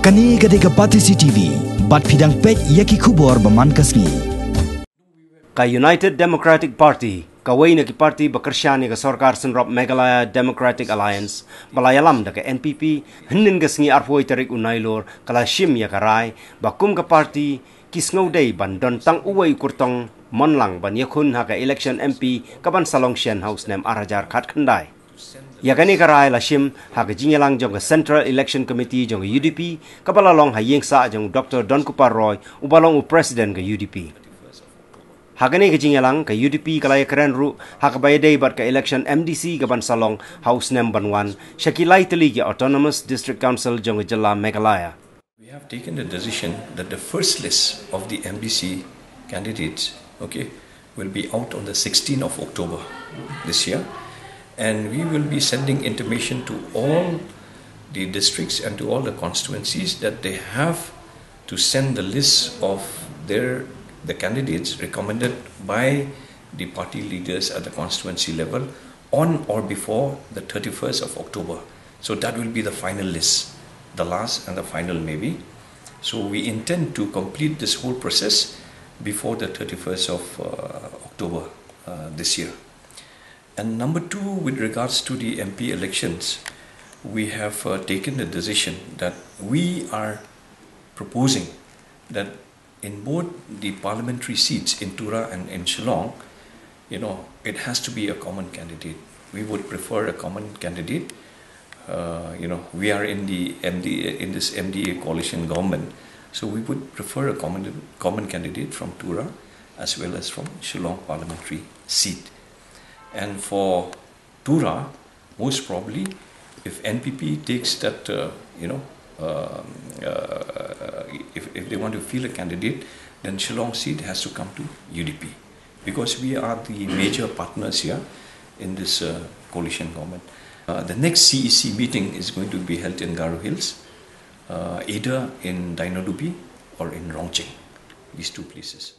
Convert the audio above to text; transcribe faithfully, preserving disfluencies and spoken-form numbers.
Kane ka dei ka Batesi T V, bad phi dang peit ïa ki khubor ba man ka sngi. Ka United Democratic Party, kawei na ki party ba kyrshan ïa ka sorkar synrop Meghalaya Democratic Alliance, ba la ïalam da ka N P P, hynnin ka sngi arphew tarik u Nailur, ka la shim ïa ka rai ba kum ka party ki sngewdei ban don tang uwei u kyrtong mon lang ban ïakhun ha ka election M P ka ban sa long shen ha u snem ar hajar khatkhyndai. Ïa kane ka rai la shim ha ka jingïalang jong ka Central Election Committee jong ka U D P, ka ba la long ha ïing sah jong u Doctor Donkupar Roy, u ba long u president ka U D P. Ha kane ka jingïalang, ka U D P ka la ïakren ruh ha ka ba ïadei bad ka election M D C ka ban sa long ha u snem ban wan, sha ki lai tylli ki Autonomous District Council jong ka jylla Meghalaya. We have taken the decision that the first list of the M D C candidates, okay, will be out on the sixteenth of October this year. And we will be sending intimation to all the districts and to all the constituencies that they have to send the list of their, the candidates recommended by the party leaders at the constituency level on or before the thirty-first of October. So that will be the final list, the last and the final maybe. So we intend to complete this whole process before the thirty-first of uh, October uh, this year. And number two, with regards to the M P elections, we have uh, taken the decision that we are proposing that in both the parliamentary seats in Tura and in Shillong, you know, it has to be a common candidate. We would prefer a common candidate. Uh, you know, we are in the M D A, in this M D A coalition government, so we would prefer a common common candidate from Tura as well as from Shillong parliamentary seat. And for Tura, most probably, if N P P takes that, uh, you know, um, uh, if, if they want to field a candidate, then Shillong seat has to come to U D P, because we are the major partners here in this uh, coalition government. Uh, the next C E C meeting is going to be held in Garo Hills, uh, either in Dainolubi or in Rongcheng, these two places.